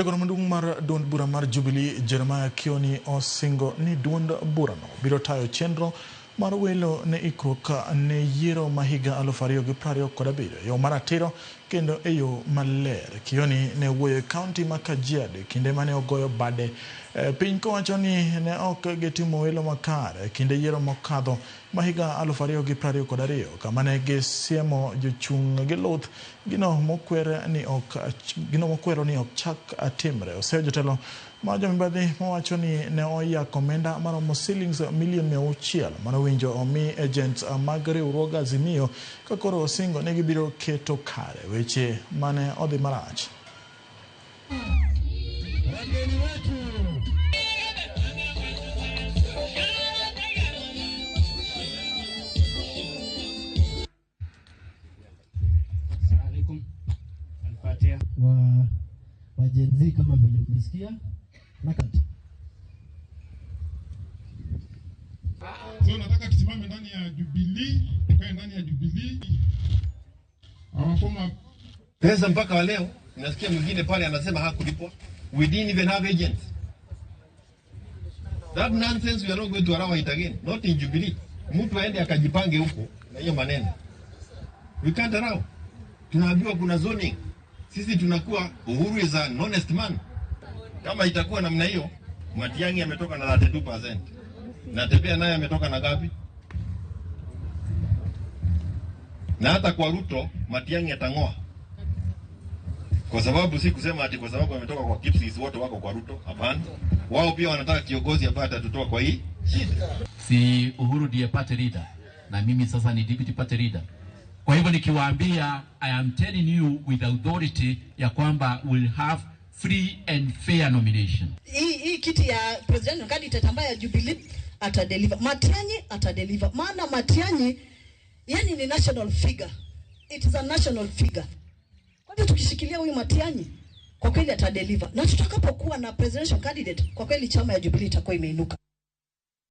Jagoro maduong' mar duond bura mar Jubilee Jeremiah Kioni osingo ni duond burano biro tayo chenro mar welo ne ikruok ne yiero ma higa 2027 e yo maratiro kendo e yo maler. Kioni ne wuoyo e kaunti ma Kajiado e kinde mane ogoyo bade piny kowacho ni ne ok gitimo welo makare e kinde yiero mokadho ma higa 2022 kama ne gisiemo jochung' gi luth gino mokwer ni ok gino mokwero ni ok chak timre. Oseyo jotelo ma jomibadhi mawacho ni ne oyako omenda maromo silings milion 600 manowinjo omi agents mag riwruog Azimio ka koro osingo ni gibiro keto kare weche mane odhi marach. Wageni wetu. Assalamu alaikum. Al-Fatiha. Wa Gen Z kama vile mlisikia na kati. So nataka tusimame ndani ya Jubilee, tukae ndani ya Jubilee. Our former Pesa mpaka wa leo nasikia mwingine pale anasema hakulipwa. We didn't even have agents. That nonsense we are not going to allow it again. Not in Jubilee. Mtu aende akajipange huko na hiyo maneno. We can't allow. Tunaambiwa kuna zoning. Sisi tunakuwa Uhuru is an honest man. Kama itakuwa namna hiyo, Matiang'i ametoka na 32%. Natembeya naye ametoka na ngapi? Na hata kwa Ruto Matiang'i atang'oa. Kwa sababu si kusema ati kwa sababu ametoka kwa Kipsigis wote wako kwa Ruto. Hapana. Wao pia wanataka kiongozi ambaye atatutoa kwa hii shida. Si Uhuru ndiye party leader na mimi sasa ni deputy party leader. Kwa hivyo nikiwaambia, I am telling you with authority ya kwamba we'll have free and fair nomination. Hii kiti ya president candidate ambaye ya Jubilee atadeliver. Matiang'i atadeliver. Maana Matiang'i yani ni national figure. It is a national figure. Kwa hivyo tukishikilia huyu Matiang'i kwa kweli atadeliver. Na tutakapokuwa na presidential candidate kwa kweli chama ya Jubilee itakuwa imeinuka.